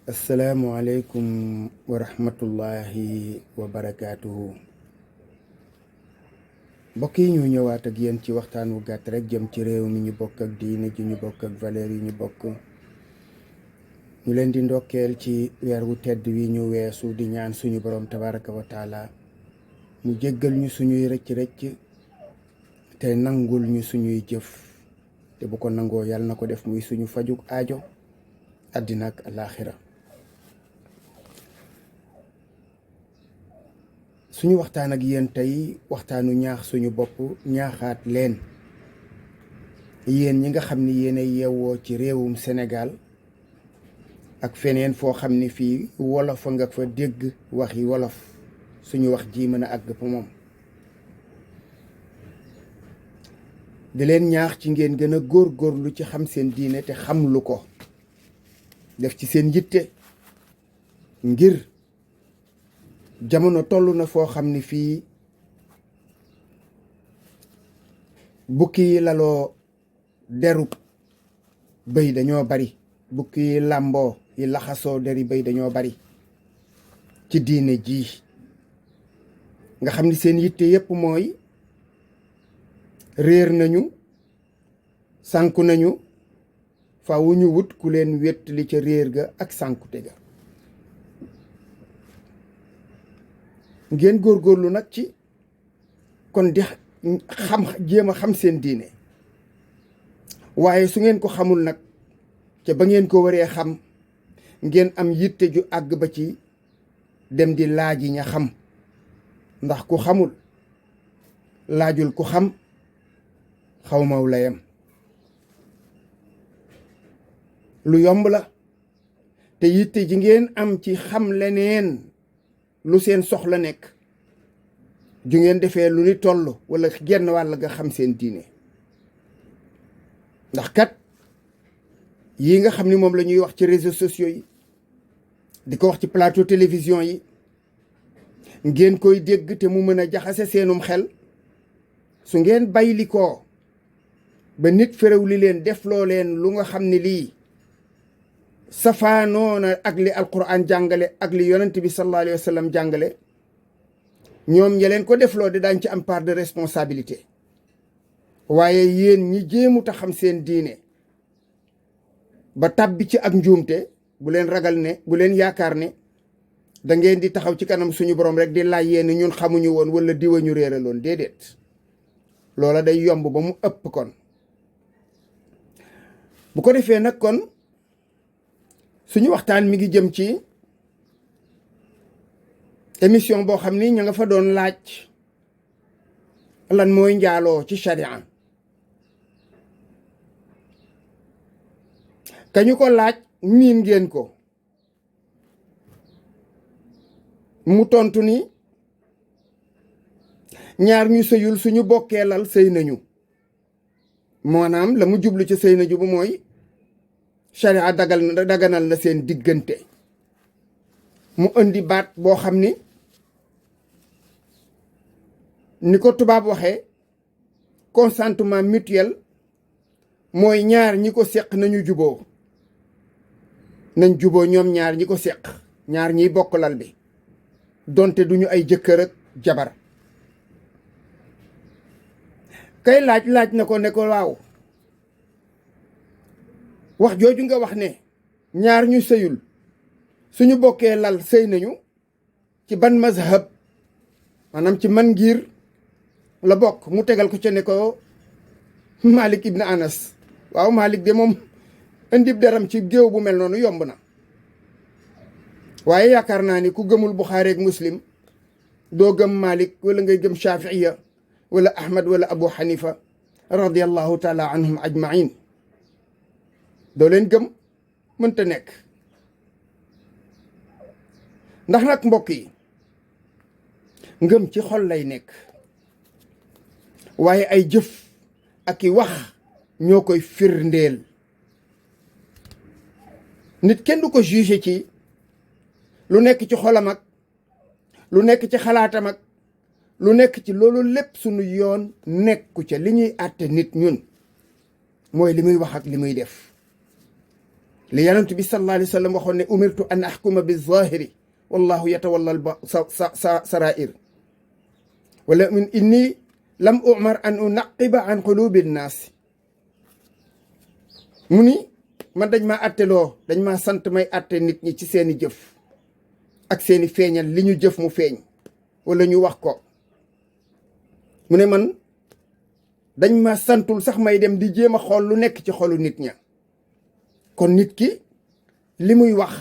asalaamualeykum wa rahmatullahi wa barakaatuhu. mbokk yi ñu ñëwaat ak yéen ci waxtaan wu gàtt rek jëm ci réew mi ñu bokk ak diine ji ñu bokk ak valeur yi ñu bokk. ñu leen di ndokkeel ci weer wu tedd wi ñu weesu di ñaan suñu borom tabaraka wa taala mu jéggal ñu suñuy rëcc-rëcc te nangul ñu suñuy jëf te bu ko nangoo yàlla na ko def muy suñu fajug aajo àddina ak alaaxira. suñu waxtaan ak yéen tey waxtaanu ñaax suñu bopp ñaaxaat leen yéen ñi nga xam ni yéen a yeewoo ci réewum Sénégal ak feneen foo xam ni fii wolof a nga fa dégg waxi wolof suñu wax ji mën a àgg fa moom. di leen ñaax ci ngeen gën a góorgóorlu ci xam seen diine te xam lu ko def ci seen yitte ngir jamono toll na foo xam ni fii bukki yi laloo derub bëy dañoo bari, bukki yi làmboo yi laxasoo deri bëy dañoo bari ci diine ji nga xam ni seen yitte yépp mooy réer nañu, sànku nañu, faaw ñu wut ku leen wéttali ca réer ga ak sànkute ga. ngeen góorgóorlu nag ci kon di xam jéem a xam seen diine, waaye su ngeen ko xamul nag ca ba ngeen ko waree xam ngeen am yitte ju àgg ba ci dem di laaji ña xam, ndax ku xamul laajul ku xam xaw maw layam. lu yomb la te yitte ji ngeen am ci xam leneen lu seen soxla nekk ju ngeen defee lu ni toll wala genn wàll nga xam seen diine. ndax kat yi nga xam ni moom la ñuy wax ci réseaux sociaux yi di ko wax ci plateau télévision yi ngeen koy dégg te mu mën a jaxase seenum xel, su ngeen bayli ko ba nit féréw li leen def loo leen lu nga xam ne lii safaanoona ak li alquran jàngale ak li yonent bi sallallahu alayhi wa sallam jàngale, ñoom ña leen ko defloo di daañ ci am part de responsabilité. waaye yéen ñi jéemut a xam seen diine ba tàbbi ci ak njuumte bu leen ragal ne, bu leen yaakaar ne da ngeen di taxaw ci kanam suñu borom rek di laaj yéen ñun xamuñu woon wala diwa ñu réeraloon. déedéet, loola day yomb ba mu ëpp. kon bu ko defee nag kon suñu waxtaan mi ngi jëm ci émission boo xam ni ña nga fa doon laaj lan mooy njaaloo ci sharia. kañu ko laaj miin ngeen ko, mu tontu ni ñaar ñu sëyul suñu bokkee lal sëy nañu. maanaam la mu jublu ci sëy nañu bu mooy sharia daganal na seen diggante. mu indi baat boo xam ni ko tubaab waxee consentement mutuel, mooy ñaar ñi ko seq nañu juboo. nañ juboo ñoom ñaar ñi ko seq, ñaar ñiy bokk lal bi donte duñu ay jëkkër ak jabar. kay laaj na ko ne ko waaw, wax jooju nga wax ne ñaar ñu sëyul suñu bokkee lal sëy nañu, ci ban mazhab, maanaam ci man ngir la bokk. mu tegal ko ca ne ko Malik ibn Anas. waaw Malik de moom indib deram ci géew bu mel noonu yomb na, waaye yaakaar naa ni ku gëmul Buxaari ak Muslim doo gëm Malik wala ngay gëm Shafi'iya wala Ahmad wala Abu Hanifa radiyallahu taala anhum ajmain. doo leen gëm, mënta nekk. ndax nag mbokk yi, ngëm ci xol lay nekk, waaye ay jëf ak i wax ñoo koy firndeel. nit kenn du ko jugé ci lu nekk ci xolam ak lu nekk ci xalaatam ak lu nekk ci loolu lépp sunu yoon nekku ca. li ñuy àtte nit ñun mooy li muy wax ak li muy def. li yonent bi sallallahu alayhi wa sallam waxoon ne umirtu an ahkuma bi zahiri wallahu yatawalla al sarair wala min inni lam umar an unaqiba an qulubi nnaas mu ni man dañ maa atteloo dañ maa sant may atte nit ñi ci seeni jëf ak seeni feeñal li ñu jëf mu feeñ wala ñu wax ko mu ne man dañ ma santul sax may dem di jéem a xool lu nekk ci xolu nit ña kon nit ki li muy wax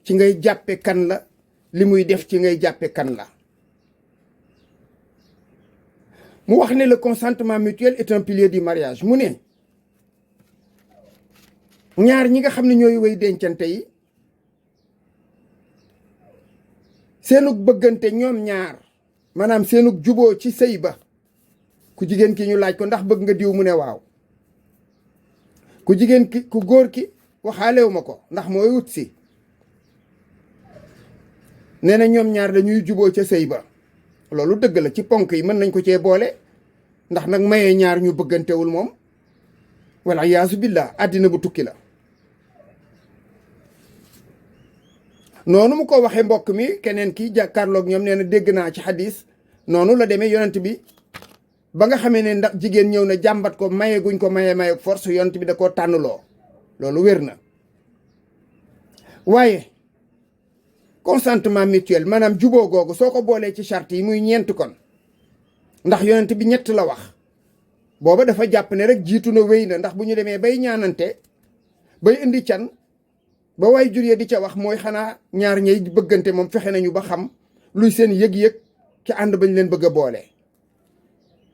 ci ngay jàppe kan la li muy def ci ngay jàppe kan la mu wax ne le consentement mutuel est un pilier du mariage mu ne ñaar ñi nga xam ne ñooy way dencante yi seenug bëggante ñoom ñaar maanaam seenug juboo ci sëy ba ku jigéen ki ñu laaj ko ndax bëgg nga diw mu ne waaw ku jigéen ki ku góor ki waxaalewu ma ko ndax mooy wut si nee na ñoom ñaar dañuy juboo ca sëy ba loolu dëgg la ci ponk yi mën nañ ko cee boole ndax nag mayee ñaar ñu bëggantewul moom wala yaasu billah àddina bu tukki la noonu mu ko waxee mbokk mi keneen ki jàkkaarloog ñoom nee na dégg naa ci xadis noonu la demee yonent bi ba nga xamee ne ndax jigéen ñëw na jàmbat ko maye guñ ko maye force yonent bi da koo tànnloo loolu wér na waaye consentement mutuel maanaam juboo googu soo ko boolee ci charte yi muy ñeent kon ndax yonent bi ñett la wax booba dafa jàpp ne rek jiitu na wéy na ndax bu ñu demee bay ñaanante bay indi can ba waay jur ya di ca wax mooy xanaa ñaar ñay bëggante moom fexe nañu ba xam luy seen yëg-yëg ci ànd bañ leen bëgg a boole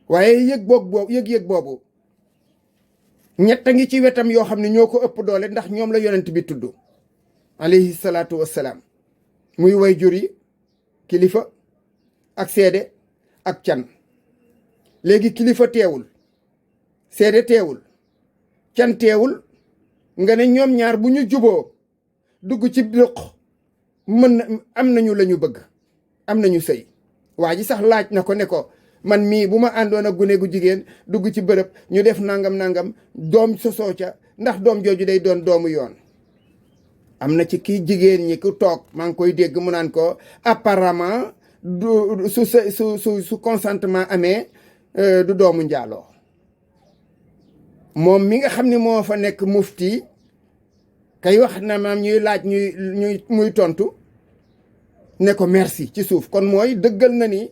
waaye yëg-yëg boobu ñett a ngi ci wetam yoo xam ne ñoo ko ëpp doole ndax ñoom la yonent bi tudd alayhi salaatu wassalaam muy way jur yi kilifa ak seede ak can léegi kilifa teewul seede teewul can teewul nga ne ñoom ñaar bu ñu juboo dugg ci dëq mën na am nañu la ñu bëgg am nañu sëy waa ji sax laaj na ko ne ko man mii bu ma àndoon ak gune gu jigéen dugg ci bërëb ñu def nangam doom sosoo ca ndax doom jooju day doon doomu yoon am na ci kii jigéen ñi ku toog maa ngi koy dégg mu naan ko apparemment du su consentement amee du doomu njaaloo moom mi nga xam ne moo fa nekk mufti kay wax na maam ñuy laaj muy tontu ne ko merci ci suuf kon mooy dëggal na ni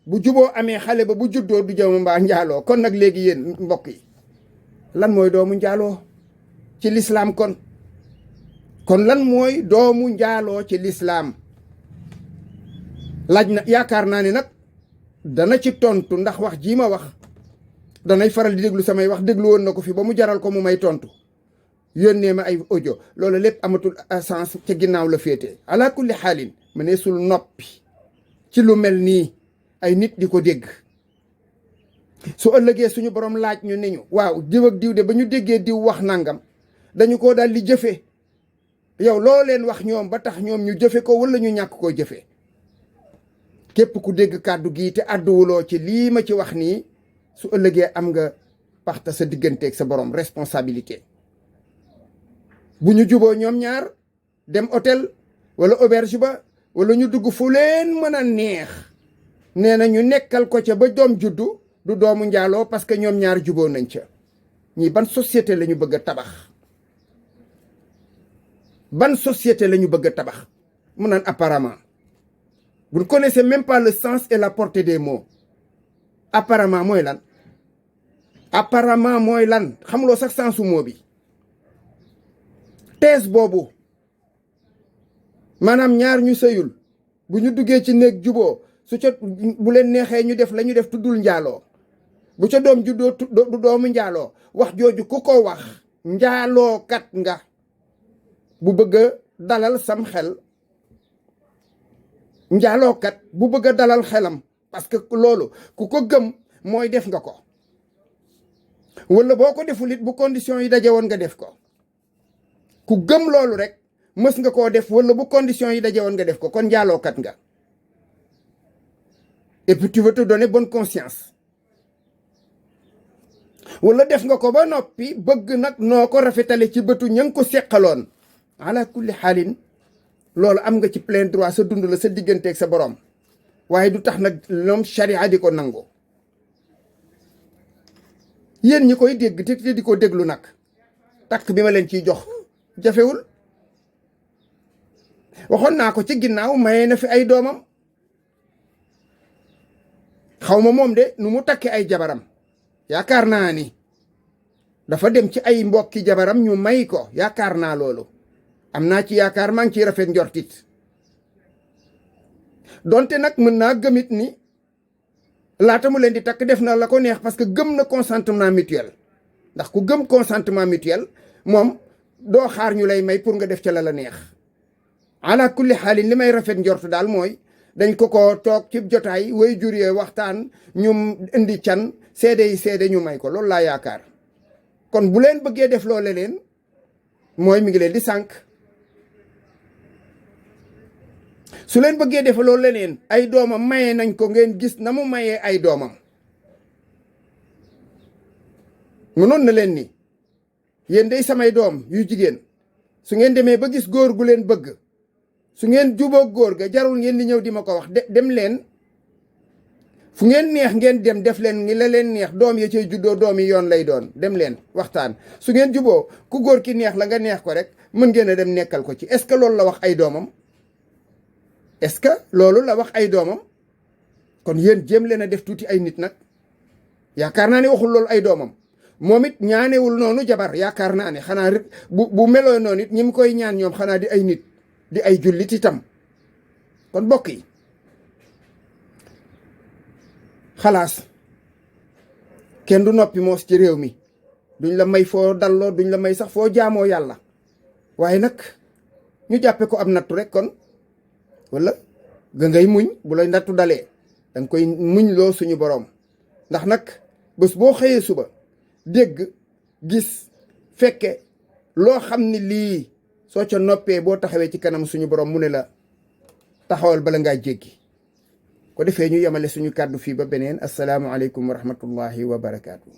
bu juboo amee xale ba bu juddoo du jaww mbaa njaaloo kon nag léegi yéen mbokk yi lan mooy doomu njaaloo ci lislaam kon lan mooy doomu njaaloo ci lislaam laaj na yaakaar naa ne nag dana ci tontu ndax wax jii ma wax danay faral di déglu samay wax déglu woon na ko fi ba mu jaral ko mu may tontu yónnee ma ay audio loolu lépp amatul sens ca ginnaaw la féete ala kulli xaalin ma ne sul noppi ci lu mel nii ay nit di ko dégg su ëllëgee suñu borom laaj ñu ne ñu waaw diw ak diw de ba ñu déggee diw wax nangam dañu ko daal di jëfe yow loo leen wax ñoom ba tax ñoom ñu jëfe ko wala ñu ñàkk koo jëfe képp ku dégg kàddu gii te àdduwuloo ci lii ma ci wax nii su ëllëgee am nga paxta sa digganteeg sa borom responsabilité bu ñu juboo ñoom ñaar dem hôtel wala auberge ba wala ñu dugg fu leen mën a neex nee na ñu nekkal ko ca ba doom juddu du doomu njaaloo parce que ñoom ñaar juboo nañ ca ñii ban société la ñu bëgg a tabax ban société la ñu bëgg a tabax mu naan apparemment vous ne connaissez même pas le sens et la portée des mots apparemment mooy lan apparemment mooy lan xamuloo sax sensu mot bi thèse boobu maanaam ñaar ñu sëyul bu ñu duggee ci néeg juboo su ca bu leen neexee ñu def la ñu def tuddul njaaloo bu ca doom juddoo du doomu njaaloo wax jooju ku ko wax njaalookat nga bu bëgg a dalal sam xel njaalookat bu bëgg a dalal xelam parce que loolu ku ko gëm mooy def nga ko wala boo ko deful it bu condition yi daje woon nga def ko ku gëm loolu rek mës nga koo def wala bu condition yi daje woon nga def ko kon njaalookat nga et puis tu veux te donner bonne conscience wala def nga ko ba noppi bëgg nag noo ko rafetale ci bëtu ña nga ko seqaloon, ala kulli xaalin loolu am nga ci plein droit, sa dund la, sa digganteeg sa borom, waaye du tax nag ñoom sharia di ko nangu. yéen ñi koy dégg te di ko déglu nag, takk bi ma leen ciy jox jafewul. waxoon naa ko ci ginnaaw, maye na fi ay doomam, xaw ma moom de nu mu takki ay jabaram, yaakaar naa ni dafa dem ci ay mbokki jabaram ñu may ko, yaakaar naa loolu, am naa ci yaakaar, maa ngi ciy rafet njortit. donte nag mën naa gëmit ni laata mu leen di takk def na la ko neex, parce que gëm na consentement mutuel. ndax ku gëm consentement mutuel moom doo xaar ñu lay may pour nga def ca la la neex. ala kulli xaalin li may rafet njort daal mooy dañ ko toog ci jotaay way juree waxtaan, ñu indi can, seede yi seede ñu may ko, loolu laa yaakaar. kon bu leen bëggee def loole leen mooy mi ngi leen di sànq. su leen bëggee def loolu leneen, ay doomam maye nañ ko, ngeen gis na mu mayee ay doomam, mënoon na leen ni yéen day samay doom yu jigéen, su ngeen demee ba gis góor gu leen bëgg, su ngeen jubóog góor ga jarul ngeen di ñëw di ma ko wax, dem leen fu ngeen neex ngeen dem, def leen ngi la leen neex, doom ya cay juddoo doom yi yoon lay doon, dem leen waxtaan. su ngeen juboo ku góor ki neex la nga neex ko rek, mën ngeen a dem nekkal ko ci. est-ce que loolu la wax ay doomam? est-ce que loolu la wax ay doomam? kon yéen jéem leen a def tuuti ay nit nag. yaakaar naa ne waxul loolu ay doomam, moom it ñaanewul noonu jabar, yaakaar naa ne xanaa rek bu meloo noonu it ñi mu koy ñaan ñoom xanaa di ay nit, di ay jullit itam. kon bokk yi, xalaas kenn du noppi moos ci réew mi, duñ la may foo dalloo, duñ la may sax foo jaamoo yàlla, waaye nag ñu jàppe ko am nattu rek. kon wala ga ngay muñ, bu lay nattu dalee danga koy muñ loo suñu boroom. ndax nag bés boo xëyee suba dégg, gis, fekke loo xam ni lii soo ca noppee boo taxawee ci kanam suñu boroom mu ne la taxawal bala ngaa jéggi. ko defee ñu yemale suñu kàddu fii ba beneen. assalaamu aleykum wa rahmatullahi wa barakaatu.